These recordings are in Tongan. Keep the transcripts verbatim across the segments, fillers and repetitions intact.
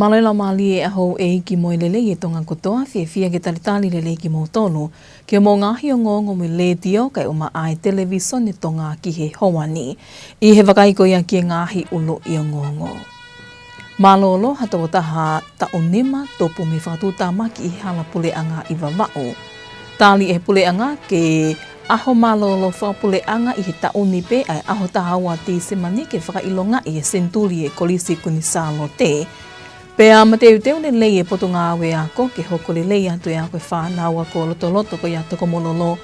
Mālō e laumālie ʻa houʻeiki mo e lelei ʻa Tonga kotoa, fiefia ke talitali lelei kimoutolu ki hoʻomou ngaahi ongoongo mei he Letiō kae ʻumaʻā e Televisone Tonga ki he houa ni. ʻI he vakai ko ia ki he ngaahi ʻuluʻi ongoongo. Mālōlō ha tokotaha taʻu nima tupu mei he fakatuʻutāmaki ʻi he hala puleʻanga ʻi Vavaʻu. Tali ʻe he puleʻanga ke ʻaho mālōlō fakapuleʻanga ʻi he taʻu ni pē ʻa e ʻaho taha ua Tīsema ni ke fakaʻilongaʻi e senituli e Kolisi Kuini Sālote. Pea mateuteu lelei e Potungāue Ako ke hoko lelei atu e ako e fānau ako lotoloto ko ia Tokomololo,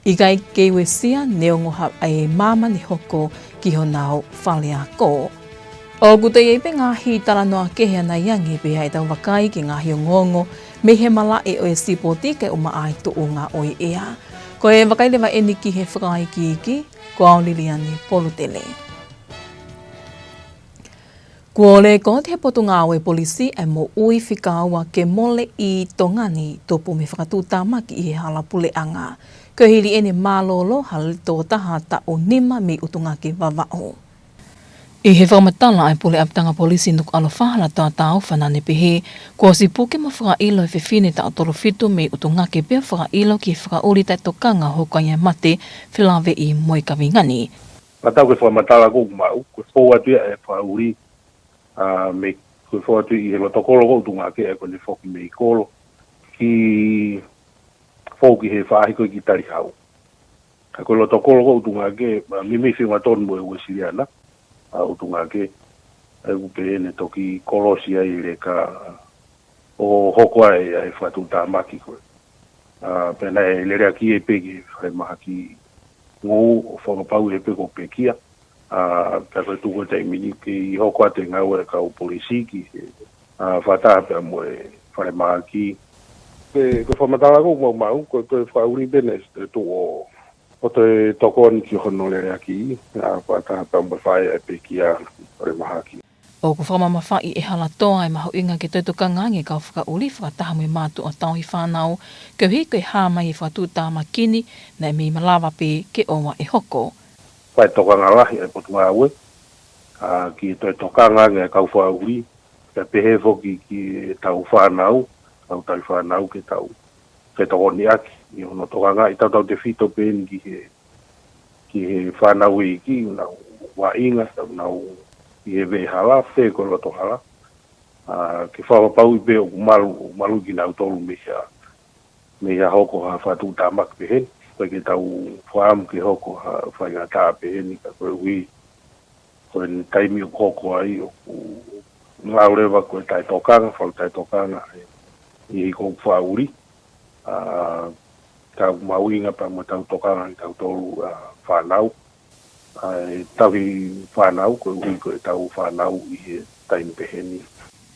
ʻikai ke uesia neongo ha e māmani hoko ki honau fale ako. ʻOku toe ʻi ai pē ngaahi talanoa kehe ʻanai ange pea ʻe tau vakai ki he ngaahi ongoongo mei he malaʻe ʻo e sipoti kae ʻumaʻā e tuʻunga ʻo e ʻea. Ko e vakai leva eni ki he fakaikiiki, ko au Liliani Polutele. Kuo lekooti he Potungāue Polisi e moʻui fika ua ke mole ʻi Tonga ni tupu mei he fakatuʻutāmaki ʻi he hala puleʻanga. Ko e hili eni mālōlō ha tokotaha taʻu nima mei ʻUtungake Vavaʻu. ʻI he fakamatala ʻa e Pule ʻApitanga Polisi Nukuʻalofa Halatoa Taufa naʻa ne pehē, kuo ʻosi puke mo fakaʻilo e fefine taʻu tolu fitu mei ʻUtungake pea fakaʻilo ki he fakaʻuli taʻetokanga hoko ai e mate felāveʻi mo e kaveinga ni. Pea tau ke fakamatala ʻoku mau, ko e fou atu ia e fakaʻuli, ʻa, mei, ko e fou atu ʻi he loto kolo ko ʻUtungake, ʻa ia ko ʻene foki mei kolo ki fou ki he faʻahi ko ē ki Talihau. Ka ko e loto kolo ko ʻUtungake, ʻa, meimei feʻunga tonu mo e Uēsiliana ʻa ʻUtungake, ʻa ia ʻoku pehē ne toki kolosi ai e leka ʻo hoko ai ʻa e fakatuʻutāmaki ko ē. ʻA, pea naʻe leleaki ia pē ki he falemahaki ngū ʻo fakapapauʻi pē kuo pekia. ʻA, pea ko e tuʻu ko ē taimi ni kei hoko atu e ngāue ʻa e kau polisi ki he, ʻa, fakataha pea mo e falemahaki. Ko e, ko e fakamatala ʻoku mau maʻu, ko e, ko e fakaʻuli pē eni e tuʻu ʻo, ʻo toe tokoni ki hono leleaki, ʻa, fakataha pea mo e fai e pekia falemahaki. ʻOku fakamamafaʻi ʻe Halatoa e mahuʻinga ke toe tokanga ange e kau fakaʻuli fakataha mo e mātuʻa tauhi fānau, koeʻuhi ko e hā mai e fakatuʻutāmaki ni naʻe mei malava pē ke ʻoua ʻe hoko. Fai tokanga lahi e Potungāue, ʻa, ki he toe tokanga ange e kau fakaʻuli, pea pehē foki ki heʻetau fānau, kau tauhi fānau ke tau fetokoniʻaki ʻi hono tokangaʻi tautautefito pē eni ki he ki he fānau ʻeiki, ʻoku nau vaʻinga, ʻoku nau ʻi he veʻe hala, pe ko e loto hala. ʻA, ke fakapapauʻi pē ʻoku malu, malu kinautolu mei ha, mei ha hoko ha fakatuʻutāmaki pehē ni, ʻikai ke tau fakaʻamu ke hoko ha faingataʻa pehē ni, ka koeʻuhi ko e taimi ʻoku hoko ai ʻoku lau leva ko e taʻetokanga, falu taʻetokanga ʻi he kau fakaʻuli. ʻA, tau mahuʻinga pea mo ʻetau tokanga ʻi he kau tolu, ʻa, fānau. ʻA, e tauhi fānau, koeʻuhi ko ʻetau fānau ʻi he taimi pehē ni.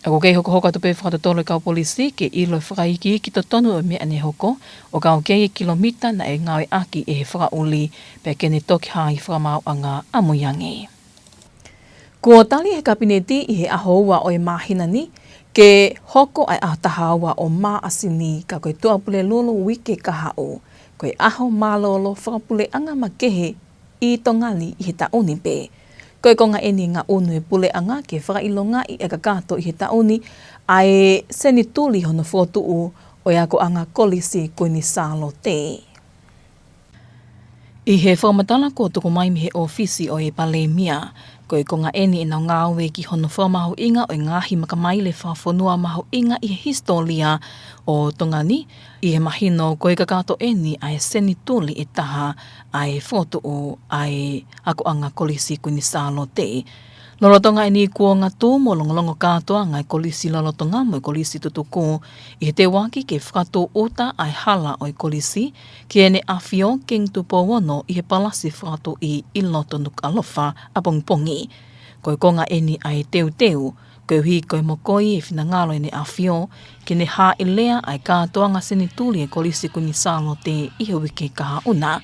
ʻOku kei hokohoko atu pē fakatotolo e kau polisi ke ʻilo e fakaikiiki totonu ʻo e meʻa ne hoko, ʻo kau ki ai e kilomita naʻe ngāueʻaki ʻe he fakaʻuli, pea ke ne toki hā ʻi he fakamaauʻanga ʻamui ange. Kuo tali ʻe he Kapineti ʻi he ʻaho ua ʻo e māhina ni ke hoko ʻa e ʻaho taha ua ʻo Māʻasi ni, ka ko e Tuʻapulelulu uike kahaʻu, ko e ʻaho mālōlō fakapuleʻanga makehe ʻi Tonga ni ʻi he taʻu ni pē. Ko e konga eni e ngaʻunu e puleʻanga ke fakaʻilongaʻi e kakato ʻi he taʻu ni ʻa e senituli hono fokotuʻu ʻo e akoʻanga Kolisi Kuini Sālote. ʻI he fakamatala kuo tuku mai mei he ʻōfisi ʻo e Palēmia, ko e konga eni ʻenau ngāue ki hono fakamahuʻinga ʻo e ngaahi makamaile fakafonua mahuʻinga ʻi he hisitōlia ʻo Tonga ni, ʻi he mahino ko e kakato eni ʻa e senituli ʻe taha ʻa e fokotuʻu ʻa e akoʻanga Kolisi Kuini Sālote. Lolotonga eni kuo ngatū mo longolongo kātoanga e kolisi lolotonga mo e kolisi tutuku, ʻi he teuaki ke fakatūʻuta ʻa e hala ʻo e kolisi ki Heʻene ʻAfio Kingi Tupou Ono ʻi he Palasi Fakatuʻi ʻi loto Nukuʻalofa ʻapongipongi. Ko e konga eni ʻa e teuteu, koeʻuhi ko e mokoi e finangalo ʻEne ʻAfio ke ne hāʻelea ʻa e kātoanga senituli e Kolisi Kuini Sālote ʻi he uike kahaʻu na.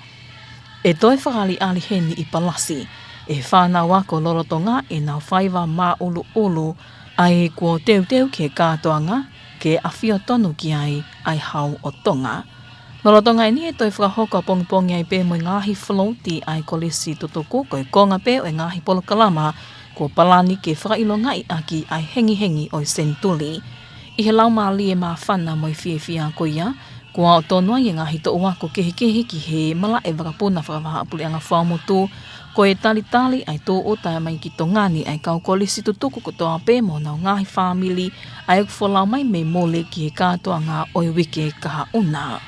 ʻE toe fakaʻaliʻali heni ʻi Palasi ʻe he fānau ako lolotonga ʻenau faiva māʻuluʻulu, ʻa ia kuo teuteu ki he kātoanga ke ʻafio tonu ki ai ʻa e Hau ʻo Tonga. Lolotonga eni ʻe toe fakahoko ʻapongipongi ai pē mo e ngaahi float ʻa e kolisi tutuku, ko e konga pē ʻo e ngaahi polokalama kuo palani ke fakaʻilongaʻi ʻaki ʻa e hengihengi ʻo e senituli. ʻI he laumālie māfana mo e fiefia ko ia, kuo aʻu tonu ai e ngaahi toʻu ako kehekehe ki he malaʻe vakapuna fakavahaʻapuleʻanga Fuaʻamotu, ko e talitali ʻa e tūʻuta mai ki Tonga ni ʻa e kau kolisi tutuku kotoa pē mo honau ngaahi fāmili, ʻa ia ʻoku folau mai mei muli ki he kātoanga ʻo e uike kahaʻu na.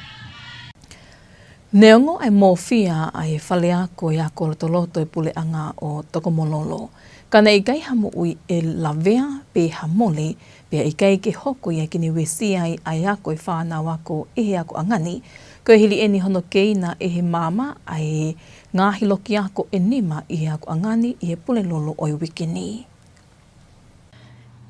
Neongo ʻa e mōfia ʻa e faleako ʻo e ako lotoloto ʻo e puleʻanga ʻo Tokomololo, ka naʻe ʻikai ha moʻui ʻe lavea pe ha mole, pea ʻikai ke hoko ia ke ne uesia ai ʻa e ako ʻa e fānau ako ʻi he akoʻanga ni. Ko e hili ʻeni hono keina ʻe he maama ʻa e ngaahi loki ako ʻe nima ʻi he akoʻanga ni ʻi he Pulelulu ʻo e uike ni.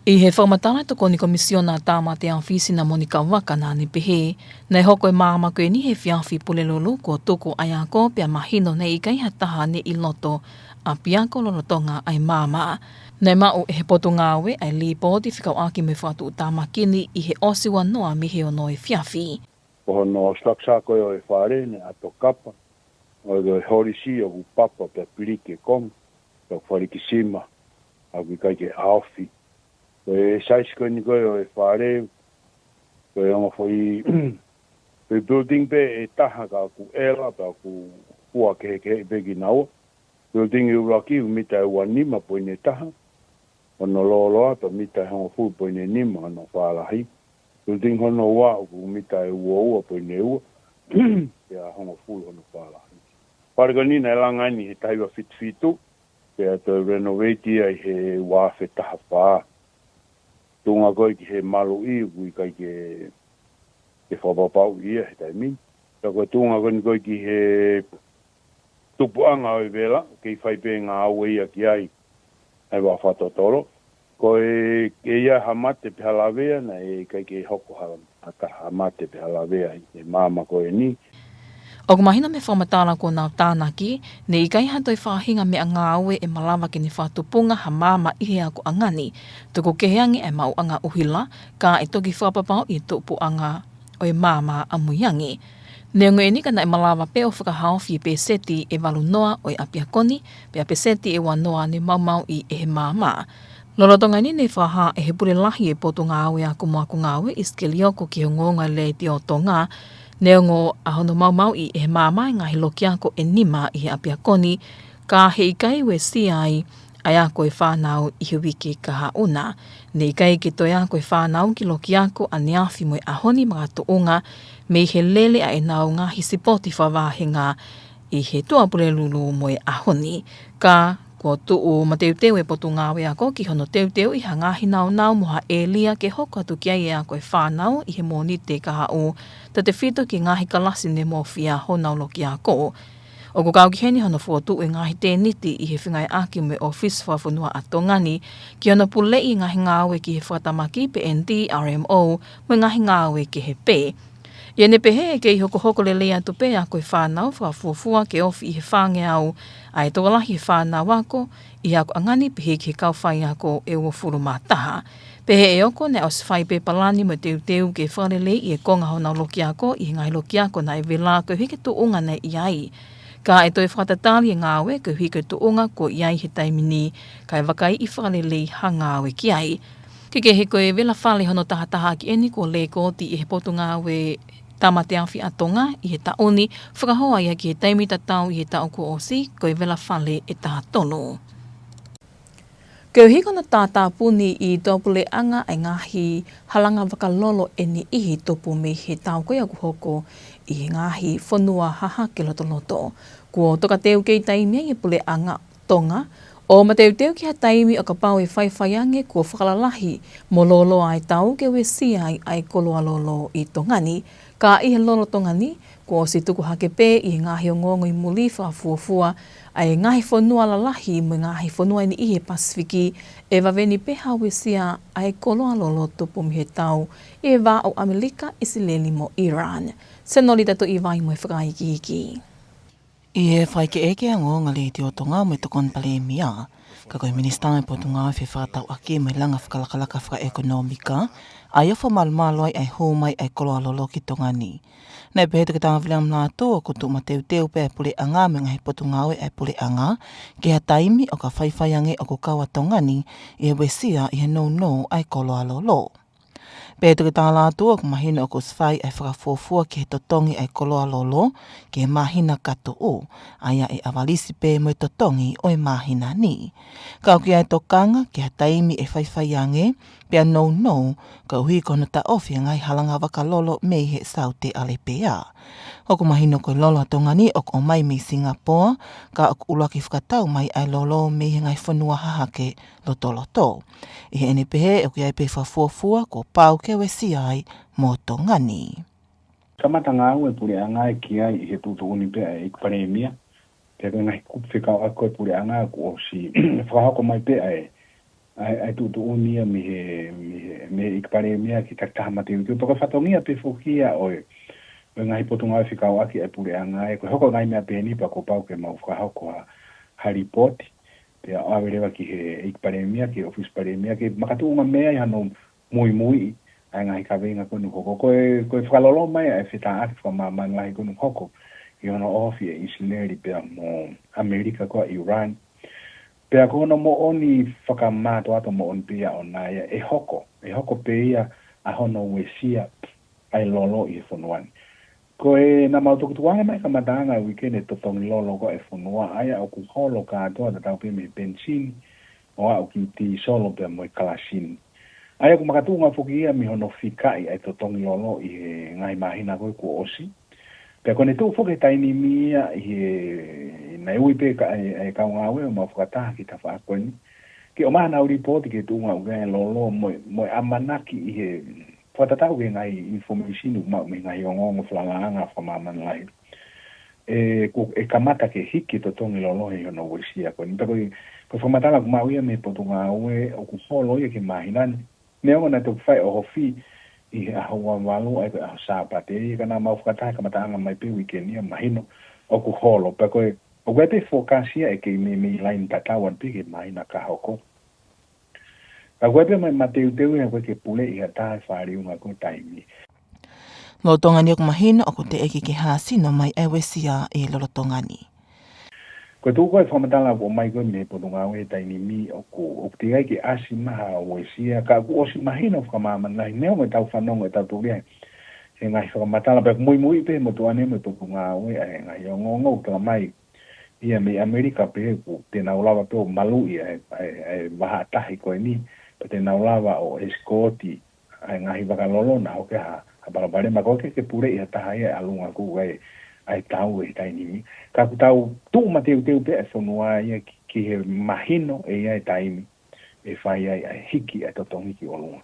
ʻI he fakamatala ʻa e Tokoni Komisiona Tāmate Afi Sinamoni Kavaka naʻa ne pehē, naʻe hoko e maama ko eni he efiafi Pulelulu kuo tuku ʻa e ako pea mahino naʻe ʻikai ha taha naʻe ʻi loto ʻapiako lolotonga ʻa e maama. Naʻe maʻu ʻe he Potungāue ʻa e lipooti fekauʻaki mo e fakatuʻutāmaki ni ʻi he ʻosi ua noa mei he ono efiafi. Ko hono structure ko ē ʻo e fale naʻe ʻato kapa, ʻo e holisi ʻoku papa pea piliki e konga, pea ʻoku fale kisima, ʻoku ʻikai ke ʻaofi. Ko e size ko eni ko ē ʻo e fale, ko e ongo foʻi, foʻi building pē ʻe taha ka ʻoku ʻela, pea ʻoku ua kehekehe pē kinaua. Building ʻuluaki ʻoku mita ʻe ua nima poini taha, hono lōloa, pea mita ʻe hongofulu poini nima hono fālahi. Building hono ua ʻoku mita ʻe ua ua poini ua, pea hongofulu hono fālahi. Fale ko eni naʻe langa eni he taha hiva fitu fitu, pea toe renovate ia ʻi he ua afe taha fā. Tuʻunga ko ē ki he maluʻi ʻoku ʻikai ke, ke fakapapauʻi ia he taimi ni. Pea ko e tuʻunga ko eni ko ē ki he tupuʻanga ʻo e vela, kei fai pē ngāue ia ki ai, ʻa e vā fakatotolo. Ko e, ke ʻi ai ha mate pe ha lavea, naʻe ʻikai ke hoko ha, ha taha mate pe ha lavea ʻi he maama ko eni. ʻOku mahino mei he fakamatala kuo nau tānaki, naʻe ʻikai ha toe faʻahinga meʻangāue ʻe malava ke ne fakatupunga ha maama ʻi he akoʻanga ni, tuku kehe ange ʻa e maʻuʻanga ʻuhila, ka ʻe toki fakapapauʻi e tupuʻanga ʻo e maama ʻamui ange. Neongo eni ka naʻe malava pē ʻo fakahaofi e peseti ʻe valu noa ʻo e ʻapiako ni, pea peseti ʻe ua noa naʻe maumauʻi ʻe he maama. Lolotonga eni naʻe fakahā ʻe he Pule Lahi ʻo e Potungāue Ako mo Akongāue, ʻIsikeli Oko, ki he ongoongo ʻa e Letiō Tonga, neongo ʻa hono maumauʻi ʻe he maama e ngaahi loki ako ʻe nima ʻi he ʻapiako ni, ka heʻikai uesia ai ʻa e ako ʻa e fānau ʻi he uike kahaʻu na. Naʻe ʻikai ke toe ako e fānau ki he loki ako ʻaneafi mo e ʻaho ni makatuʻunga mei he lele ʻa ʻenau ngaahi sipoti fakavāhenga ʻi he Tuʻapulelulu mo e ʻaho ni. Ka kuo tuʻu mateuteu e Potungāue Ako ki hono teuteuʻi ha ngaahi naunau mo ha ʻēlia ke hoko atu ki ai e ako ʻa e fānau ʻi he Mōnite kahaʻu, tautefito ki he ngaahi kalasi naʻe mōfia honau loki ako. ʻOku kau ki heni hono fokotuʻu e ngaahi tēniti ʻi he fengāueʻaki mo e ʻŌfisi Fakafonua ʻa Tonga ni, ki hono puleʻi e ngaahi ngāue ki he fakatamaki pe N D R M O mo e ngaahi ngāue kehe pē. ʻI heʻene pehē ʻe kei hokohoko lelei atu pē e ako ʻa e fānau, fakafuofua ke ofi ʻi he fāngeau ʻa e tokolahi e fānau ako ʻi he akoʻanga ni pehē ki he kau faiako ʻe uofulu mā taha. Pehē ʻe Oko naʻe ʻosi fai pē palani mo e teuteu ke fakaleleiʻi e konga honau loki ako ʻi he ngaahi loki ako naʻe vela koeʻuhi ko e tuʻunga naʻe ʻi ai. Ka ʻe toe fakatatali e ngāue koeʻuhi ko e tuʻunga kuo ʻi ai he taimi ni, kae vakaiʻi fakalelei ha ngāue ki ai. Kehekehe, ko e vela fale hono tahataha ʻaki eni kuo lekooti ʻe he Potungāue Tāmate Afi ʻa Tonga ʻi he taʻu ni, fakahoa ia ki he taimi tatau ʻi he taʻu kuo ʻosi, ko e vela fale ʻe taha tolu. Koeʻuhi ko hono tātāpuni ʻi Tuʻapuleʻanga ʻa e ngaahi halanga vakalolo ʻe niʻihi tupu mei he tau ko ia ʻoku hoko ʻi he ngaahi fonua hahake lotoloto, kuo tokateu kei taimi ai e Puleʻanga Tonga ʻo mateuteu ki ha taimi ʻo kapau ʻe faifai ange kuo fakalalahi mo lōloa e tau ke uesia ai ʻa e koloa lolo ʻi Tonga ni. Ka ʻi he lolotonga ni, kuo ʻosi tuku hake pē ʻi he ngaahi ongoongo ʻi muli fakafuofua ʻa e ngaahi fonua lalahi mo e ngaahi fonua ʻe niʻihi he Pasifiki ʻe vave ni pē ha uesia ʻa e koloa lolo tupu mei he tau ʻi he vā ʻo ʻAmelika, ʻIsileli mo Iran. Senolita Tuʻivai mo e fakaikiiki. ʻI he fakaʻekeʻeke ʻa e ongoongo ʻa e Letiō Tonga mo e Tokoni Palēmia, ka ko e Minisitā ʻo e Potungāue Fefakatauʻaki mo e Langa Fakalakalaka Fakaʻekonōmika, ʻa ia ʻoku fakamalumalu ai ʻa e hū mai ʻa e koloa lolo ki Tonga ni. Naʻe pehē ʻe Toketā Viliami Lātū ʻoku tuʻu mateuteu pē ʻa e puleʻanga mo e ngaahi potungāue ʻa e puleʻanga ki ha taimi ʻo ka faifai ange ʻoku kau ʻa Tonga ni ʻi he uesia ʻi he nounou ʻa e koloa lolo. Pehē ʻe Toketā Lātū ʻoku mahino ʻoku ʻosi fai ʻa e fakafuofua ki he totongi ʻa e koloa lolo ki he māhina ka tuʻu, ʻa ia ʻe ʻavalisi pē mo e totongi ʻo e māhina ni. Ka ʻoku ʻi ai e tokanga ki ha taimi ʻe faifai ange pea nounou, koeʻuhi ko hono taʻofi e ngaahi halanga vaka lolo mei he Saute ʻAlepea. ʻOku mahino ko e lolo ʻa Tonga ni ʻoku ʻomai mei Singapoa, ka ʻoku ʻuluaki fakatau mai ʻa e lolo mei he ngaahi fonua hahake lotoloto. ʻI heʻene pehē, ʻoku ʻi ai pē fakafuofua kuo pau ke uesia ai mo Tonga ni. Kamata ngāue e puleʻanga ki ai ʻi he tuʻutuʻuni pē ʻa e ʻEiki Palēmia. Pea ko e ngaahi kupu fekauʻaki ko e puleʻanga kuo ʻosi fakahoko mai pē ʻa e, ʻa e, ʻa e tuʻutuʻuni ia mei he, mei he, mei he ʻEiki Palēmia ki he takitaha mateuteu. Pea ko e fatongia pē foki ia ʻo e, ʻo e ngaahi potungāue fekauʻaki ʻa e puleʻanga ē, ko e hoko e ngaahi meʻa pehē ni pea kuo pau ke mau fakahoko ha, ha lipooti. Pea ʻave leva ki he ʻEiki Palēmia, ki he ʻOfisi Palēmia, ke makatuʻunga mei ai hano muimuiʻi ʻa e ngaahi kaveinga ko eni ʻoku hoko. Ko e, ko e fakalolo mai ʻa e fetāʻaki fakamāmani lahi ko eni ʻoku hoko ʻi hono ʻohofi ʻe ʻIsileli pea mo ʻAmelika ko ʻa ʻIulan. Pea ko hono moʻoni fakamātoato moʻoni pē ia ʻoʻona ia ʻe hoko, ʻe hoko pē ia ʻa hono uesia ʻa e lolo ʻi he fonua ni. Ko e naʻa mau toki tukuange mai kamataʻanga e uike ni e totongi lolo ko ē ʻa e fonua, ʻa ia ʻoku holo kātoa tatau pē mei he penisini, ʻo aʻu ki he tīsolo pea mo e kalasini. ʻA ia ʻoku makatuʻunga foki ia mei hono fikaʻi ʻa e totongi lolo ʻi he ngaahi māhina ko ē kuo ʻosi. Pea ko ʻene tuʻu foki he taimi ni ia ʻi he, naʻe ui pē ka, ʻa e, ʻa e kau ngāue ʻo mau fakataha ki he tafaʻaki ko eni ke ʻomai haʻanau lipooti ki he tuʻunga ʻoku ʻi ai e lolo mo e, mo e ʻamanaki ʻi he fakatatau ki he ngaahi information ʻoku maʻu mei he ngaahi ongoongo falalaʻanga fakamāmani lahi. ʻE, kuo, ʻe kamata ke hiki e totongi lolo ʻi hono uesia ko eni. Pea ko e, ko e fakamatala ʻoku maʻu ia mei he Potungāue ʻoku holo ia ki he māhina ni. Neongo naʻe toki fai e ʻohofi ʻi he ʻaho ua valu, ʻa ia ko e ʻaho Sāpate, ʻa ia ka naʻa mau fakataha kamataʻanga mai pē uike ni ia mahino ʻoku holo. Pea ko e, ʻoku ʻi ai pē fokasi ia ʻe kei meimei laine tatau atu pē ki he māhina ka hoko. Ka ʻoku ʻi ai pē mo e mateuteu ia ʻoku ʻikai ke puleʻi ʻe ha taha e fāliunga ko e taimi. Lolotonga ni ʻoku mahino ʻoku teʻeki ke hāsino mai ʻa e uesia ʻi he lolotonga ni. Ko e tuʻu ko ē e fakamatala ʻoku ʻomai ko ē mei he Potungāue he taimi ni ʻoku, ʻoku teʻeki ai ke ʻasi mai ha uesia, ka ʻoku ʻosi mahino fakamāmani lahi, neongo ʻetau fanongo, ʻetau tuli ai he ngaahi fakamatala, pea ʻoku muimui pē he motuʻa ni mo e Potungāue ʻa e ngaahi ongoongo ʻoku talamai ia mei ʻAmelika pē ʻoku te nau lava pē ʻo maluʻi ʻa e, ʻa e, ʻa e vahaʻa tahi ko eni, pea te nau lava ʻo esikooti ʻa e ngaahi vaka lolo naʻa hoko ai ha, ha palopalema. ʻOku ʻikai ke puleʻi ʻe ha taha ia e ʻalunga ko ē ʻa e, ʻa e tau he taimi ni. Ka ʻoku tau tuʻu mateuteu pē ʻa e fonua ia ki, ki he mahino ʻe ʻi ai e taimi ʻe fai ai ʻa e hiki ʻa e totongi ki ʻolunga.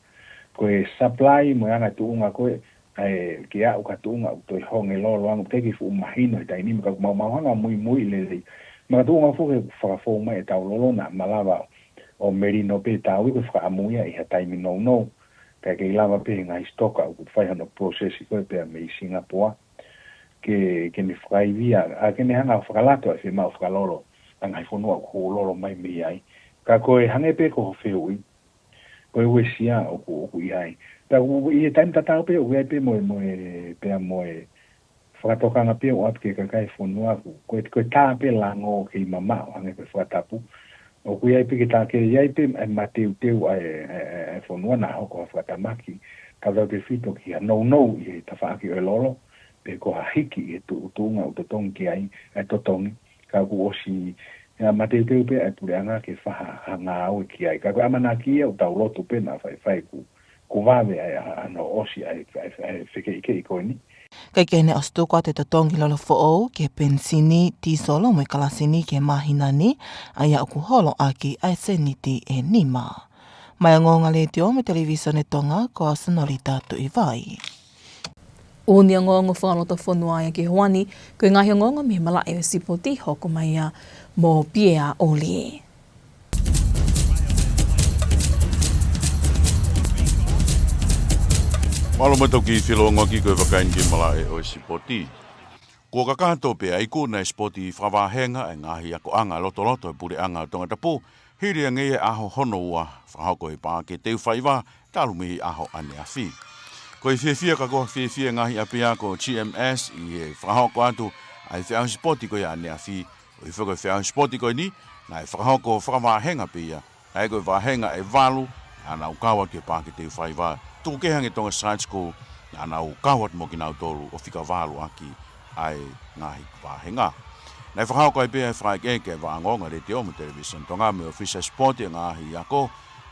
Ko e supply mo e anga e tuʻunga ko ē, ʻa e ke aʻu ki ha tuʻunga ʻoku toe honge lolo ange, ʻoku teʻeki fuʻu mahino he taimi ni, ka ʻoku mau, mau hanga ʻo muimui lelei. Makatuʻunga foki he fakafou mai ʻetau lolo naʻa malava ʻo melino pē tau ʻi he fakaʻamu ia ʻi ha taimi nounou. Ka ʻoku kei lava pē he ngaahi sitoka ʻoku fai hono process ko ē pea mei Singapore ke, ke ne fakaivia, ʻa, ke ne hanga ʻo fakalato ʻa e fiemaʻu fakalolo ʻa e ngaahi fonua ʻoku hū lolo mai mei ai. Ka ko e hangē pē ko hoʻo fehuʻi, ko e uesia ʻoku, ʻoku ʻi ai. Pea ʻoku ʻi he taimi tatau pē ʻoku ʻi ai pē mo e, mo e, pea mo e fakatokanga pē ʻo ʻoatu ki he kakai e fonua ʻoku, ko e, ko e tā pē lango kei mamaʻo hangē ko e fakatapu. ʻOku ʻi ai pē ke tā ke ʻi ai pē ʻa e mateuteu ʻa e, ʻa e, ʻa e, ʻa e fonua naʻa hoko ha fakatamaki, tautautefito ki ha nounou ʻi he tafaʻaki ʻo e lolo, pe ko ha hiki ʻi he tuʻu, tuʻunga ʻoku totongi ki ai, ʻa e totongi. Ka ʻoku ʻosi, ʻa e mateuteu pē ʻa e puleʻanga ke fai ha, ha ngāue ki ai. Ka ko e ʻamanaki ia ʻoku tau lotu pē naʻa faifai kuo, kuo vave ʻa e, ʻa, ʻa hono ʻosi ʻa e, ʻa e, ʻa e fekeʻikeʻi ko eni. Kae kehe naʻe ʻosi tuku atu e totongi lolo foʻou ki he penisini, tīsolo mo e kalasini ki he māhina ni, ʻa ia ʻoku holo ʻaki ʻa e sēniti ʻe nima. Mei he Ongoongo Letiō mo e Televisone Tonga, ko au Sonolita Tuʻivai. ʻOku ne ongoongo fakalotofonua ia ki he ʻaho ni, ko e ngaahi ongoongo mei he malaʻe ʻo e sipoti hoko mai ia mo Piea ʻOli. Mālō mo e toki filo ongoʻi ko e vakai ki he malaʻe ʻo e sipoti. Kuo kakato pē ʻa e ikuna e sipoti fakavāhenga ʻa e ngaahi akoʻanga lotoloto ʻo e puleʻanga ʻo Tongatapu, hili ange ia e ʻaho hono ua, fakahoko ʻi he Paʻake Teufaiva, talu mei he ʻaho ʻaneafi. Ko e fiefia ka ko e fiefia e ngaahi ʻapiako G M S ʻi he fakahoko atu ʻa e feʻauhi sipoti ko ia ʻaneafi, ʻo hifo ko e feʻauhi sipoti ko eni, naʻe fakahoko fakavāhenga pē ia, ʻa ia ko e vāhenga ʻe valu, naʻa nau kau atu ki he Paʻake Teufaiva, tuku kehe ange Tonga Side School, naʻa nau kau atu mo kinautolu ʻo fika valu ʻaki ʻa e ngaahi vāhenga. Naʻe fakahoko ai pē ʻa e fakaʻekeʻeke ʻa e Vaʻa Ongoongo ʻa e Letiō mo e Televisone Tonga mo e ʻOfisi ʻa e Sipoti ʻa e ngaahi ako,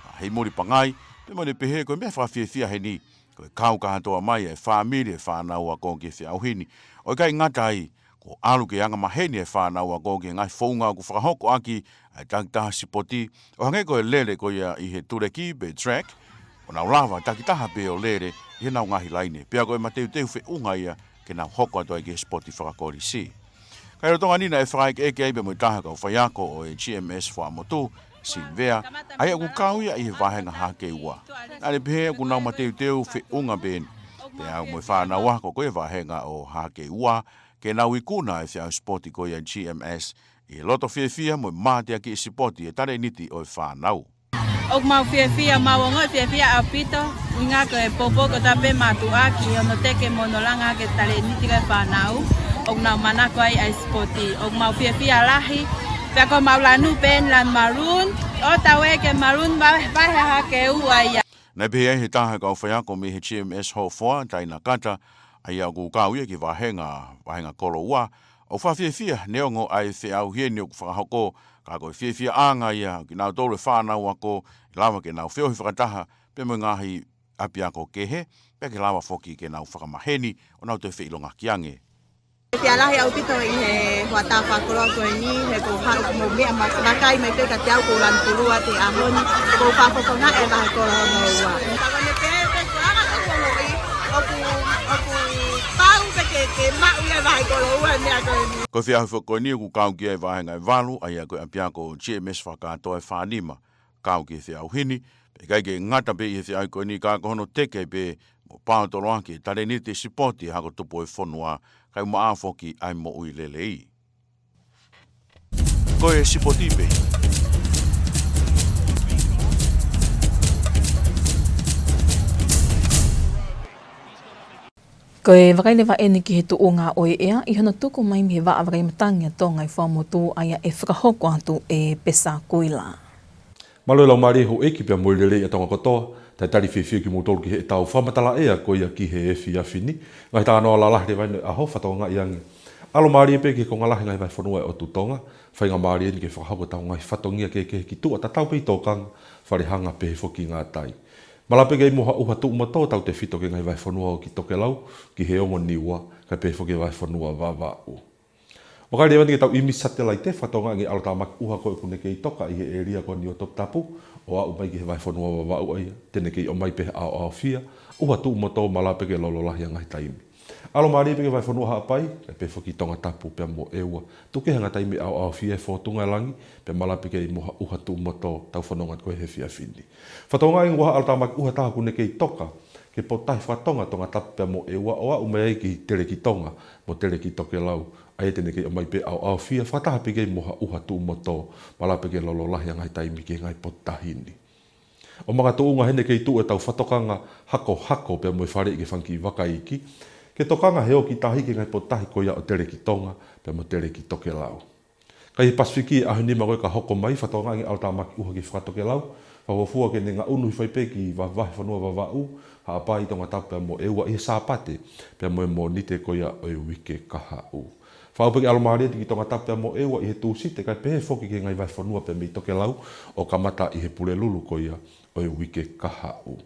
ʻa Heimuli Pangai, pea mo ʻene pehē ko e meʻa fakafiefia heni, ko e kau kātoa mai ʻa e fāmili ʻa e fānau ako ki he feʻauhi ni. ʻO ʻikai ngata ai, kuo ʻalu ke angamaheni ʻa e fānau ako ki he ngaahi founga ʻoku fakahoko ʻaki ʻa e takitaha sipoti, ʻo hangē ko e lele ko ia ʻi he tuleki pe track, ʻo nau lava takitaha pē ʻo lele ʻi heʻenau ngaahi laine. Pea ko e mateuteu feʻunga ia ke nau hoko atu ai ki he sipoti fakakolisi. Ka ʻi he lolotonga ni naʻe fakaʻekeʻeke ai pea mo e taha e kau faiako ʻo e G M S Fuaʻamotu, Sinivea, ʻa ia ʻoku kau ia ʻi he vāhenga hahake ua. Naʻa ne pehē ʻoku nau mateuteu feʻunga pē eni, pea mo e fānau ako ko ia ʻi he vāhenga ʻo hahake ua, ke nau ikuna ʻa e feʻauhi sipoti ko ia G M S, ʻi he loto fiefia mo e mateakiʻi sipoti ʻa e talēniti ʻo e fānau. ʻOku mau fiefia, mau ongoʻi fiefia ʻaupito, ʻuhinga ko e poupou kotoa pē mātuʻa ki hono teke mo hono langa ʻaki e talēniti ko ia e fānau ʻoku nau manako ai ʻa e sipoti. ʻOku mau fiefia lahi, pea ko homau lanu pē eni, lanu maroon, ʻo tau ʻeke maroon, vahe, vahe hahake ua ia. Naʻe pehē ai ʻe he taha e kau faiako mei he G M S Hofoa, Taina Kata, ʻa ia ʻoku kau ia ki he vāhenga, vāhenga kolo ua, ʻoku fakafiefia neongo ʻa e feʻauhi eni ʻoku fakahoko, ka ko e fiefiaʻanga ia ʻo kinautolu e fānau ako, ʻe lava ke nau feohi fakataha pea mo e ngaahi ʻapiako kehe, pea ke lava foki ke nau fakamaheni ʻo nau toe feʻilongaki ange. Fiefia lahi ʻaupito ʻi he hoʻatā fakakoloa ko eni, he ʻoku ou haʻu mo e meʻa ma-, maʻa mai pē kiate au, ʻoku ou lanu tulua he ʻaho ni, ʻoku ou fakafofongaʻi e vahe kolo hono ua. Ka ko e meʻa pē, pē ko e anga ʻoku ou ongoʻi, ʻoku, ʻoku pau pē ke, ke maʻu ia e vahe kolo ua he meʻa ko eni. Ko e feʻauhi foki ko eni ʻoku kau ki ai e vāhenga ʻe valu, ʻa ia ko e ʻapiako G M S fakakātoa ʻe fā nima, kau ki he feʻauhi ni, pea ʻikai ke ngata pē ʻi he feʻauhi ko eni ka ko hono teke pē mo paotoloaki e talēniti sipoti ʻa e hako tupu ʻo e fonua, kae ʻumaʻā foki ʻa e moʻui lelei. Ko e sipoti pē. Ko e vakai leva eni ki he tuʻunga ʻo e ʻea ʻi hono tuku mai mei he Vaʻa Vakai Matangi ʻa Tonga ʻi Fuaʻamotu, ʻa ia ʻe fakahoko atu ʻe Pesa Kuila. Mālō e laumālie houʻeiki pea mo e lelei ʻa Tonga kotoa, talitali fiefia kimoutolu ki heʻetau fakamatala ʻea ko ia ki he efiafi ni. Ngaahi talanoa lalahi leva eni ʻo e ʻaho, fakatokangaʻi ange, ʻalomālie pē ki he konga lahi e ngaahi vahefonua ʻo e ʻotu Tonga, faingamālie eni ke fakahoko ʻetau ngaahi fatongia kehekehe ki tuʻa, tatau pē ʻi tōkanga, Falehanga pehē foki ki Ngātai. Malava pē ke ʻi ai mo ha ʻuha tuʻu mo tō tautefito ki he ngaahi vahefonua ʻo ki Tokelau, ki he ongo Niua, kae pehē foki ki he vahefonua Vavaʻu. Vakai leva eni ki heʻetau ʻīmisi satelaite, fakatokangaʻi ange ʻe ʻAlotāmaki ʻUha ko ē ʻoku ne kei toka ʻi he ʻēlia ko eni ʻo Toputapu, ʻo aʻu mai ki he vahefonua Vavaʻu ʻa ia te ne kei ʻomai pē ha ʻaoʻaofia, ʻuha tuʻu mo tō, malava pē ke lolo lahi ʻa e ngaahi taimi. ʻAlomālie pē ki he vahefonua Haʻapai, kae pehē foki ki Tongatapu pea mo ʻEua. Tuku kehe ʻa e ngaahi taimi ʻe ʻaoʻaofia e fōtunga e langi, pea malava pē ke ʻi ai mo ha ʻuha tuʻu mo tō, ʻetau fononga ko ē he efiafi ni. Fakatokangaʻi ange ʻoku ʻi ai ha ʻAlotāmaki ʻUha taha ʻoku ne kei toka ki he potutahi fakatonga Tongatapu pea mo ʻEua ʻo aʻu mai ai ki Telekitonga mo Telekitokelau, ʻa ia te ne kei ʻomai pē ʻaoʻaofia, fakataha pē ki ai mo ha ʻuha tuʻu mo tō, malava pē ke lolo lahi ʻa e ngaahi taimi ki he ngaahi potutahi ni. ʻO makatuʻunga heni e kei tuʻu ʻetau fakatokanga hakohako pea mo e faleʻi ki he fanga kiʻi vaka iiki, ke tokanga he ō ki tahi ki he ngaahi potutahi ko ia ʻo Telekitonga pea mo Telekitokelau. Ka ʻi he Pasifiki ʻaho nima ko ē ka hoko mai, fakatokangaʻi ange ʻe ʻAlotāmaki ʻUha ki Fakatokelau, fakafuofua ke ne ngaʻunu hifo ai pē ki va-, vahefonua Vavaʻu, Haʻapai, Tongatapu pea mo ʻEua ʻi he Sāpate pea mo e Mōnite ko ia ʻo e uike kahaʻu. Fakaaʻu pē ke ʻalomālie atu ki Tongatapu pea mo ʻEua ʻi he Tūsite, kae pehē foki ki he ngaahi vahefonua pea mei Tokelau ʻo kamata ʻi he Pulelulu ko ia ʻo e uike kahaʻu.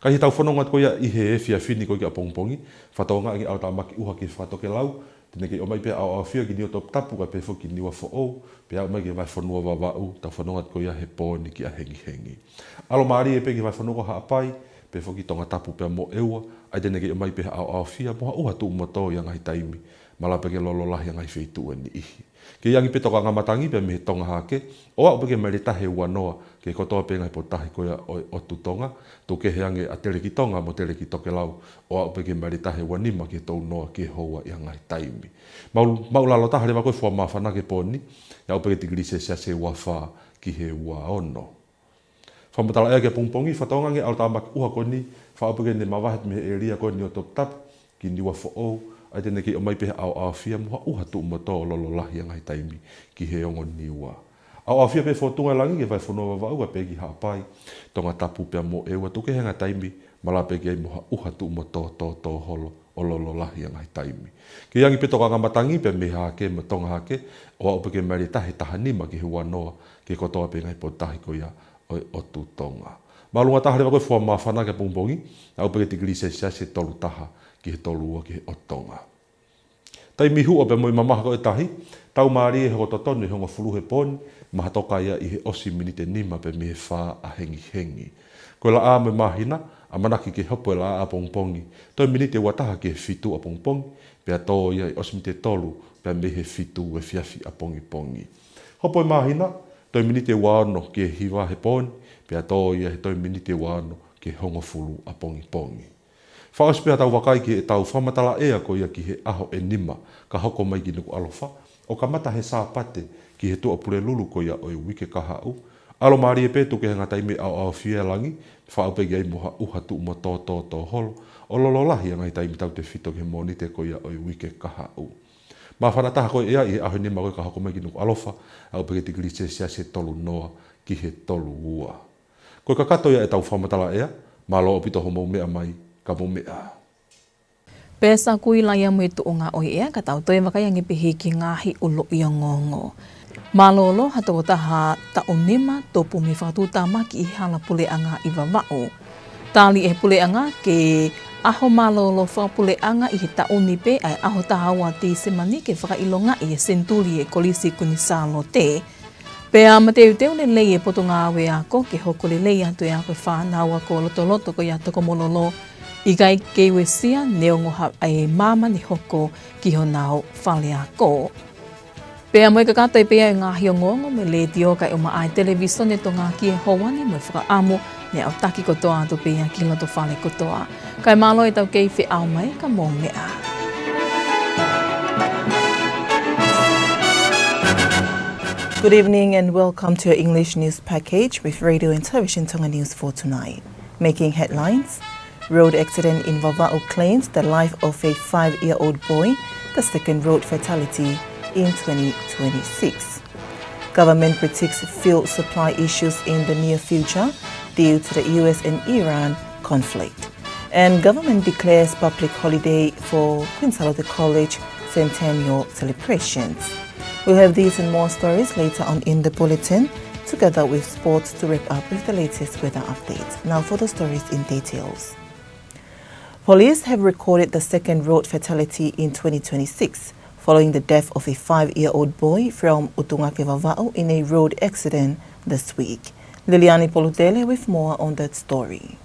Ka ʻi heʻetau fononga ko ia ʻi he efiafi ni ko ē ki ʻapongipongi, fakatokangaʻi ange ʻe ʻAlotāmaki ʻUha ki Fakatokelau, te ne kei ʻomai pē ʻaoʻaofia ki Niuatoputapu kae pehē foki ki Niuafoʻou, pea aʻu mai ki he vahefonua Vavaʻu, ʻetau fononga ko ia he pō ni kia hengihengi. ʻAlomālie pē ki he vahefonua ko Haʻapai, pehē foki ki Tongatapu pea mo ʻEua, ʻa ia te ne kei ʻomai pē ha ʻaoʻaofia mo ha ʻuha tuʻu mo tō ʻi ha ngaahi taimi, malava pē ke lolo lahi ʻa e ngaahi feituʻu ʻe niʻihi. Kei ʻange pē tokanga matangi pea mei he Tonga Hahake, ʻo aʻu pē ki he maile taha ua noa ki he kotoa pē ngaahi potutahi ko ia ʻo, ʻo e ʻotu Tonga, tuku kehe ange ʻa Telekitonga mo Telekitokelau, ʻo aʻu pē ki he maile taha ua nima ki he tolu noa ki he houa ʻi ha ngaahi taimi. Maʻu, maʻulalo taha leva ko ē e fua māfana ki he pō ni, ʻe aʻu pē ki he tikilī selesiasi ʻe ua fā ki he ua ono. Fakamatala ʻea ki he pongipongi, fakatokanga ange ʻa e ʻalotāmaki ʻuha ko eni, fakaʻamu pē ke ne mavahe mei he ʻēlia ko eni ʻo Toputapu ki Niuafoʻou, ʻa ia te ne kei ʻomai pē ha ʻaoʻaofia mo ha ʻuha tuʻu motu ʻo lolo lahi ange he taimi ki he ongo Niua. ʻAoʻaofia pē fōtunga e langi ki he vahefonua Vavaʻu, pea ki Haʻapai, Tongatapu pea mo ʻEua, tuku kehe ange ha taimi, malava pē ke ʻi ai mo ha ʻuha tuʻu motu tōtōholo ʻo lolo lahi ange he taimi. Kei angi pē tokanga matangi pē mei Hahake mo Tonga Hahake, ʻo aʻu pē ke mālie tahi taha nima ki he ua noa, ki he kotoa pē ngaahi potutahi ko ia ʻo e ʻotu Tonga. Māʻolunga taha leva ko e fua māfana ki he pongipongi, aʻu pē ki he tikilī selesiasi ʻe tolu taha ki he tolu ua ki he ʻotu Tonga. Taimi huʻa pea mo e mamaha ko e tahi, tau mālie e hoko totonu ʻi he hongofulu he pooni, maha toka ia ʻi he ʻosi miniti ʻe nima pē mei he fā ʻa hengihengi. Ko e laʻā mo e māhina, ʻamanaki ke hopo e laʻā ʻapongipongi, toe miniti ʻe ua taha ki he fitu ʻapongipongi, pea tō ia ʻi he ʻosi miniti ʻe tolu pē mei he fitu efiafi ʻapongipongi. Hopo e māhina, toe miniti ʻe ua ono ki he hiva he pooni, pea tō ia he toe miniti ʻe ua ono ki he hongofulu ʻapongipongi. Fakaʻosi pē ʻetau vakai ki heʻetau fakamatala ʻea ko ia ki he ʻaho ʻe nima ka hoko mai ki Nukuʻalofa, ʻo kamata he Sāpate ki he Tuʻapulelulu ko ia ʻo e uike kahaʻu. ʻAlo mālie pē, tuku kehe ange ha taimi ʻaoʻaofia e langi, fakaʻamu pē ke ʻi ai mo ha ʻuha tuʻu motu tōtōholo ʻo lolo lahi ange he taimi tautefito ki he Mōnite ko ia ʻo e uike kahaʻu. Māfana taha ko e ʻea ʻi he ʻaho ʻe nima ko ia ka hoko mai ki Nukuʻalofa, aʻu pē ki he tikilī selesiasi ʻe tolu noa ki he tolu ua. Ko e kakato ia ʻetau fakamatala ʻea, mālō ʻaupito hoʻomou meʻa mai, ka mou meʻa ā. Pea sa kui laia mo e tuʻunga ʻo e ʻea, ka tau toe vakai ange pē ki he ngaahi ʻuluʻi ongoongo. Mālōlō ha tokotaha taʻu nima tupu mei he fakatuʻutāmaki ʻi he hala puleʻanga ʻi Vavaʻu. Tali ʻe he puleʻanga ke ʻaho mālōlō fakapuleʻanga ʻi he taʻu ni pē ʻa e ʻaho taha ua Tīsema ni ke fakaʻilongaʻi e senituli ʻo e Kolisi Kuini Sālote. Pea mateuteu lelei e Potungāue Ako ke hoko lelei atu e ako e fānau ako lotoloto ko ia Tokomololo, ʻikai ke uesia neongo ha ʻai māmani hoko ki honau fale ako. Pea mo e kakato ia pē ʻo e ngaahi ongoongo mei he Letiō kae ʻumaʻā e Televīsone Tonga ki he houa ni, mo e fakaʻamu ne aʻutaki kotoa atu pē ia ki loto fale kotoa. Kae mālō ʻetau kei feʻao mai, ka mou meʻa ā. Good evening and welcome to your English news package with Radio and Television Tonga News for tonight. Making headlines: Road accident in Vavaʻu claims the life of a five-year-old boy, the second road fatality in twenty twenty-six. Government predicts fuel supply issues in the near future due to the U S and Iran conflict. And government declares public holiday for Queen Sālote College centennial celebrations. We'll have these and more stories later on in the bulletin, together with sports to wrap up with the latest weather update. Now for the stories in details. Police have recorded the second road fatality in twenty twenty-six, following the death of a five-year-old boy from ʻUtungake Vavaʻu in a road accident this week. Liliani Polutele with more on that story.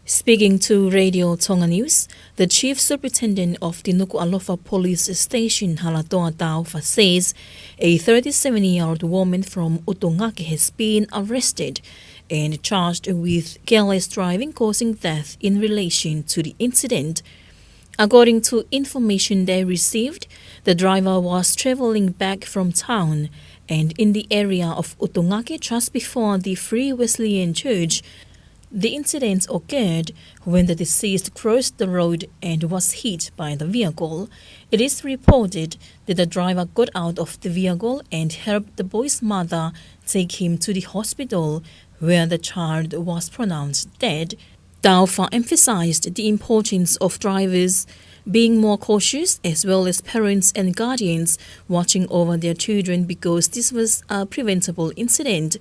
Speaking to Radio Tonga News, the Chief Superintendent of the Nukuʻalofa Police Station, Halatoa Taufa, says a thirty-seven-year-old woman from ʻUtungake has been arrested and charged with careless driving causing death in relation to the incident. According to information they received, the driver was travelling back from town and in the area of ʻUtungake just before the Free Wesleyan Church, the incident occurred when the deceased crossed the road and was hit by the vehicle. It is reported that the driver got out of the vehicle and helped the boy's mother take him to the hospital, where the child was pronounced dead. Taufa emphasized the importance of drivers being more cautious, as well as parents and guardians watching over their children, because this was a preventable incident.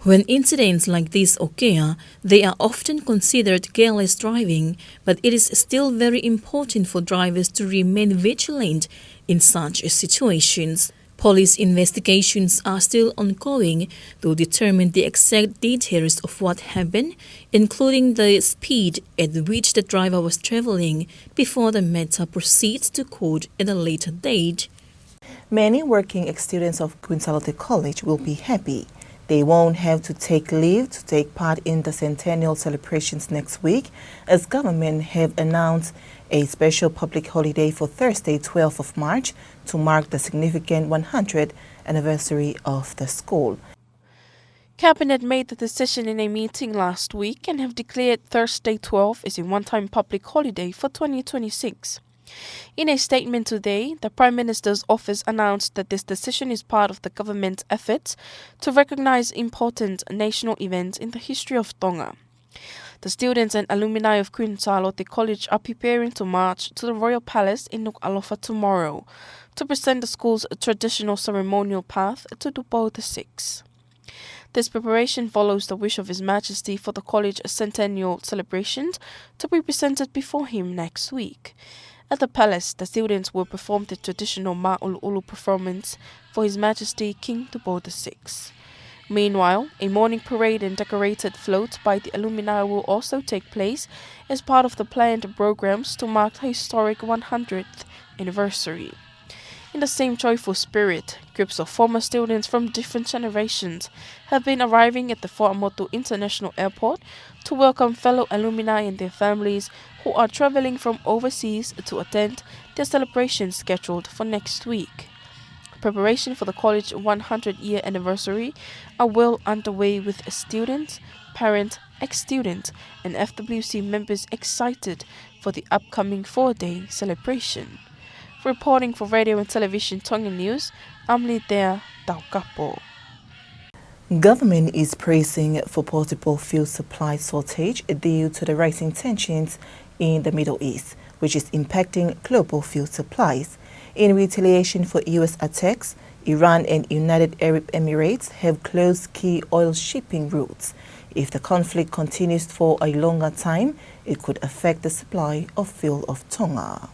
When incidents like this occur, they are often considered careless driving, but it is still very important for drivers to remain vigilant in such situations. Police investigations are still ongoing to determine the exact details of what happened, including the speed at which the driver was travelling, before the matter proceeds to court at a later date. Many working ex-students of Queen Sālote College will be happy. They won't have to take leave to take part in the centennial celebrations next week, as government have announced a special public holiday for Thursday, twelfth of March, to mark the significant one hundredth anniversary of the school. Cabinet made the decision in a meeting last week and have declared Thursday twelve as a one-time public holiday for twenty twenty-six. In a statement today, the Prime Minister's office announced that this decision is part of the government's efforts to recognize important national events in the history of Tonga. The students and alumni of Queen Sālote College are preparing to march to the Royal Palace in Nukuʻalofa tomorrow to present the school's traditional ceremonial path to Tupou the sixth. This preparation follows the wish of His Majesty for the college centennial celebrations to be presented before him next week. At the palace, the students will perform the traditional Māʻuluʻulu performance for His Majesty King Tupou the sixth. Meanwhile, a morning parade and decorated float by the alumni will also take place as part of the planned programs to mark the historic one hundredth anniversary. In the same joyful spirit, groups of former students from different generations have been arriving at the Fuaʻamotu International Airport to welcome fellow alumni and their families who are traveling from overseas to attend their celebration scheduled for next week. Preparation for the college one hundred year anniversary are well underway, with students, parents, ex-students, and F W C members excited for the upcoming four-day celebration. Reporting for Radio and Television Tonga News, I'm Litea Taukapo. Government is bracing for possible fuel supply shortage due to the rising tensions in the Middle East, which is impacting global fuel supplies. In retaliation for U S attacks, Iran and United Arab Emirates have closed key oil shipping routes. If the conflict continues for a longer time, it could affect the supply of fuel of Tonga.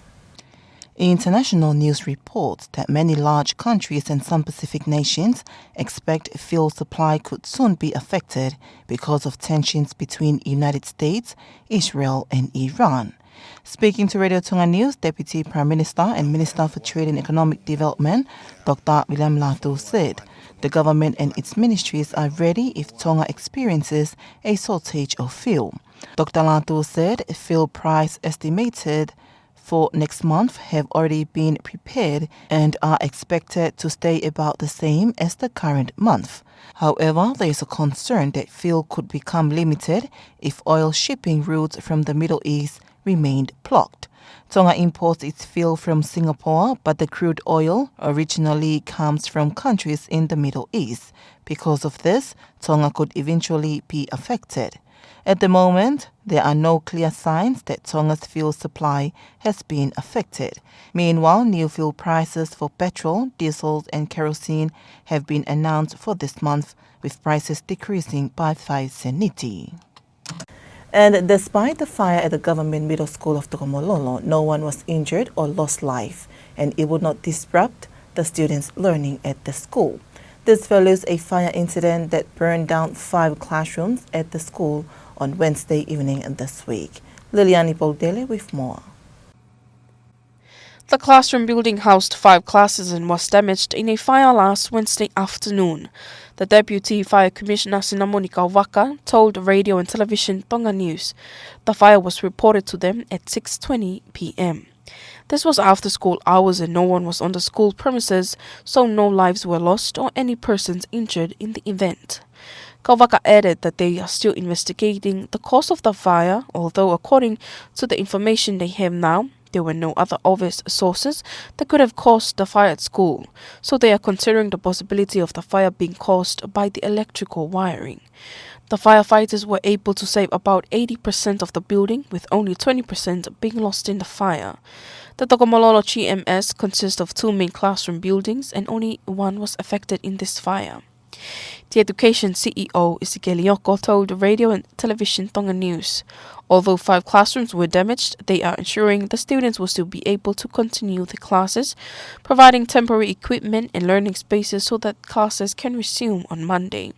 International news reports that many large countries and some Pacific nations expect fuel supply could soon be affected because of tensions between United States, Israel, and Iran. Speaking to Radio Tonga News, Deputy Prime Minister and Minister for Trade and Economic Development, Doctor William Latu, said the government and its ministries are ready if Tonga experiences a shortage of fuel. Doctor Latu said fuel price estimated for next month have already been prepared and are expected to stay about the same as the current month. However, there is a concern that fuel could become limited if oil shipping routes from the Middle East remained blocked. Tonga imports its fuel from Singapore, but the crude oil originally comes from countries in the Middle East. Because of this, Tonga could eventually be affected. At the moment, there are no clear signs that Tonga's fuel supply has been affected. Meanwhile, new fuel prices for petrol, diesel, and kerosene have been announced for this month, with prices decreasing by five seniti. And despite the fire at the Government Middle School of Tokomololo, no one was injured or lost life, and it would not disrupt the students' learning at the school. This follows a fire incident that burned down five classrooms at the school on Wednesday evening this week. Liliani Polutele with more. The classroom building housed five classes and was damaged in a fire last Wednesday afternoon. The Deputy Fire Commissioner, Sinamoni Kauvaka, told Radio and Television Tonga News the fire was reported to them at six twenty p.m. This was after school hours and no one was on the school premises, so no lives were lost or any persons injured in the event. Kauvaka added that they are still investigating the cause of the fire, although according to the information they have now, there were no other obvious sources that could have caused the fire at school, so they are considering the possibility of the fire being caused by the electrical wiring. The firefighters were able to save about eighty percent of the building, with only twenty percent being lost in the fire. The Tokomololo G M S consists of two main classroom buildings and only one was affected in this fire. The Education C E O, Isikeli Oko, told Radio and Television Tonga News, although five classrooms were damaged, they are ensuring the students will still be able to continue the classes, providing temporary equipment and learning spaces so that classes can resume on Monday.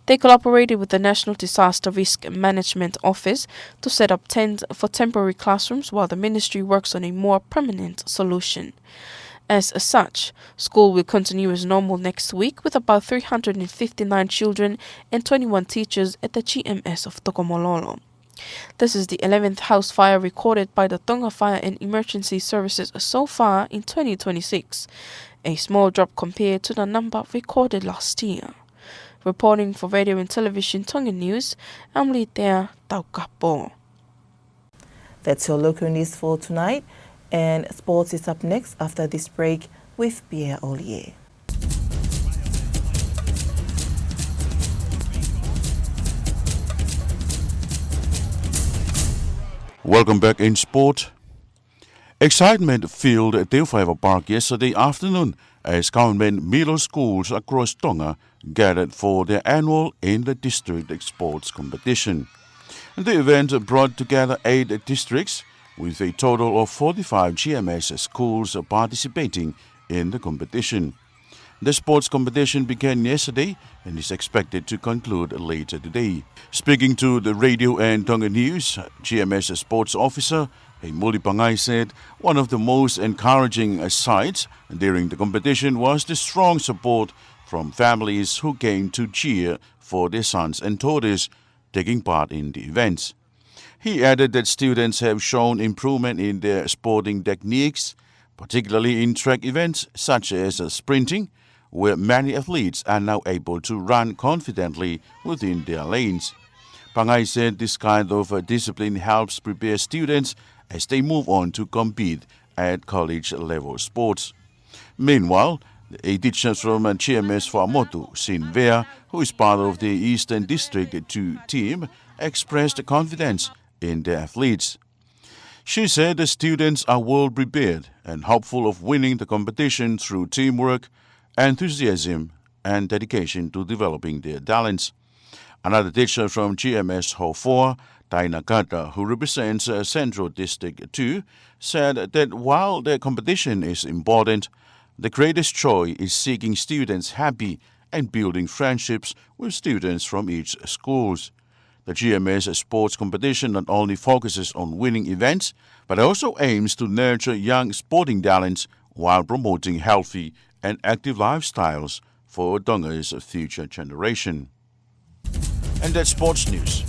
They collaborated with the National Disaster Risk Management Office to set up tents for temporary classrooms while the ministry works on a more permanent solution. As such, school will continue as normal next week with about three hundred and fifty-nine children and twenty-one teachers at the G M S of Tokomololo. This is the eleventh house fire recorded by the Tonga Fire and Emergency Services so far in twenty twenty-six, a small drop compared to the number recorded last year. Reporting for Radio and Television Tonga News, I'm Litea Taukapo. That's your local news for tonight, and sports is up next after this break with Pierre Olie. Welcome back in sport. Excitement filled Teufaiva Park yesterday afternoon as government middle schools across Tonga gathered for their annual in-the-district sports competition. The event brought together eight districts, with a total of forty-five G M S schools participating in the competition. The sports competition began yesterday and is expected to conclude later today. Speaking to the Radio and Tonga News, G M S sports officer Heimuli Pangai said one of the most encouraging sights during the competition was the strong support from families who came to cheer for their sons and daughters taking part in the events. He added that students have shown improvement in their sporting techniques, particularly in track events such as, uh, sprinting, where many athletes are now able to run confidently within their lanes. Pangai said this kind of, uh, discipline helps prepare students as they move on to compete at college level sports. Meanwhile, a teacher from, uh, G M S Fuaʻamotu, Sin Vea, who is part of the Eastern District two team, expressed confidence in the athletes. She said the students are well prepared and hopeful of winning the competition through teamwork, enthusiasm, and dedication to developing their talents. Another teacher from G M S Hofoa, Taina Kata, who represents, uh, Central District two, said that while the competition is important, the greatest joy is seeing students happy and building friendships with students from each schools. The G M S sports competition not only focuses on winning events, but also aims to nurture young sporting talents while promoting healthy and active lifestyles for Tonga's future generation. And that's sports news.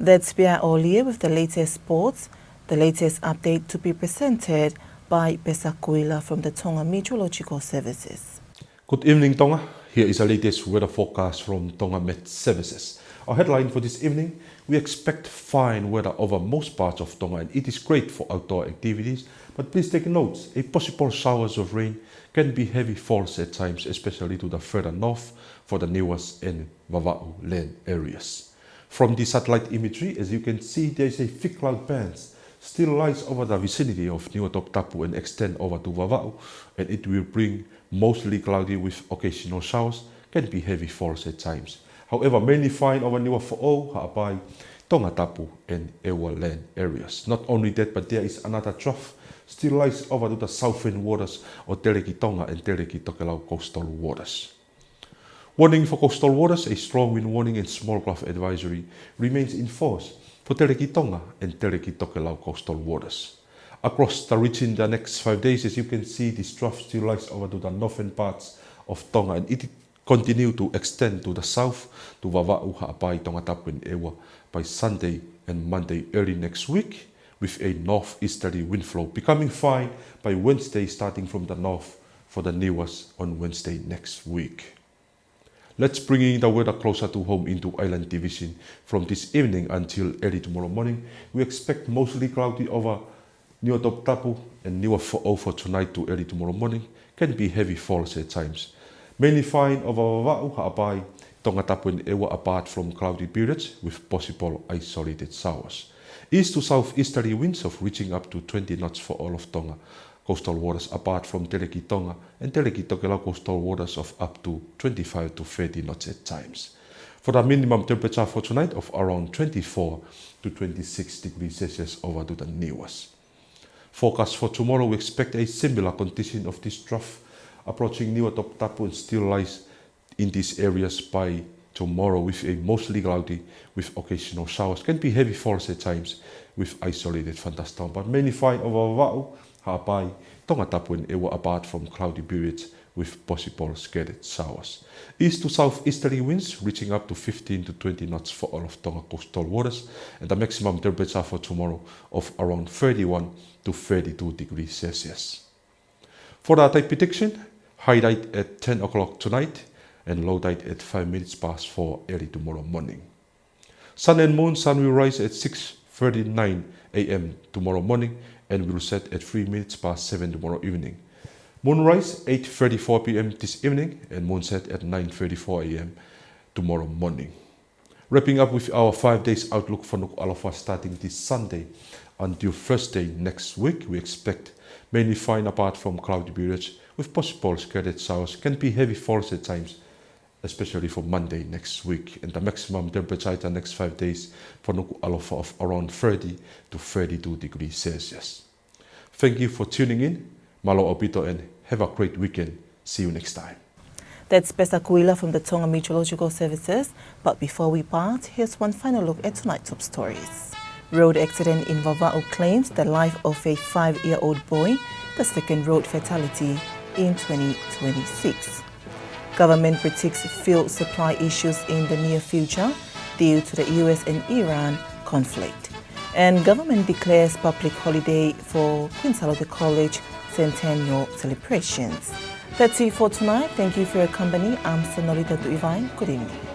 That's Pierre Olie with the latest sports. The latest update to be presented by Pesa Kuila from the Tonga Meteorological Services. Good evening, Tonga. Here is the latest weather forecast from Tonga Met Services. Our headline for this evening: we expect fine weather over most parts of Tonga, and it is great for outdoor activities, but please take note, a possible showers of rain can be heavy falls at times, especially to the further north for the Niuas and Vavaʻu land areas. From the satellite imagery, as you can see, there is a thick cloud bands still lies over the vicinity of Niuatoputapu and extend over to Vavaʻu, and it will bring mostly cloudy with occasional showers, can be heavy falls at times. However, mainly fine over Niua Foʻou, Haʻapai, Tongatapu, and ʻEua land areas. Not only that, but there is another trough still lies over to the southern waters of Telekitonga and Telekitokelau coastal waters. Warning for coastal waters: a strong wind warning and small craft advisory remains in force for Telekitonga and Telekitokelau coastal waters. Across the region the next five days, as you can see, this trough still lies over to the northern parts of Tonga, and it continue to extend to the south to Vavaʻu, Haʻapai, Tongatapu, and ʻEua by Sunday and Monday early next week, with a northeasterly wind flow becoming fine by Wednesday, starting from the north for the Niuas on Wednesday next week. Let's bring in the weather closer to home into Island Division. From this evening until early tomorrow morning, we expect mostly cloudy over Niuatoputapu and Niua Foʻou for tonight to early tomorrow morning. Can be heavy falls at times. Mainly fine over Vavaʻu, Haʻapai, Tongatapu and ʻEua, apart from cloudy periods with possible isolated showers. East to southeasterly winds of reaching up to twenty knots for all of Tonga coastal waters, apart from Telekitonga and Telekitokelau coastal waters of up to twenty-five to thirty knots at times. For the minimum temperature for tonight of around twenty-four to twenty-six degrees Celsius over to the Niuas. Forecast for tomorrow, we expect a similar condition of this trough approaching Niuatoputapu and still lies in these areas by tomorrow, with a mostly cloudy with occasional showers. Can be heavy falls at times with isolated thunderstorm, but mainly fine over Vavaʻu, Haʻapai, Tongatapu and ʻEua, apart from cloudy periods with possible scattered showers. East to southeasterly winds reaching up to fifteen to twenty knots for all of Tonga coastal waters, and the maximum temperature for tomorrow of around thirty-one to thirty-two degrees Celsius. For the tide prediction, high tide at ten o'clock tonight and low tide at five minutes past four early tomorrow morning. Sun and moon, sun will rise at six thirty-nine a m tomorrow morning and will set at three minutes past seven tomorrow evening. Moonrise eight thirty-four p m this evening and moonset at nine thirty-four a m tomorrow morning. Wrapping up with our five days outlook for Nukuʻalofa, starting this Sunday until Thursday next week, we expect mainly fine apart from cloudy periods with possible scattered showers, can be heavy falls at times, especially for Monday next week. And the maximum temperature in the next five days for Nukuʻalofa of around thirty to thirty-two degrees Celsius. Thank you for tuning in. Mālō ʻaupito and have a great weekend. See you next time. That's Pesa Kuila from the Tonga Meteorological Services. But before we part, here's one final look at tonight's top stories. Road accident in Vavaʻu claims the life of a five-year-old boy, the second road fatality in twenty twenty-six. Government predicts fuel supply issues in the near future due to the U S and Iran conflict. And government declares public holiday for Queen Sālote College centennial celebrations. That's it for tonight. Thank you for your company. I'm Senolita Tuʻivai. Good evening.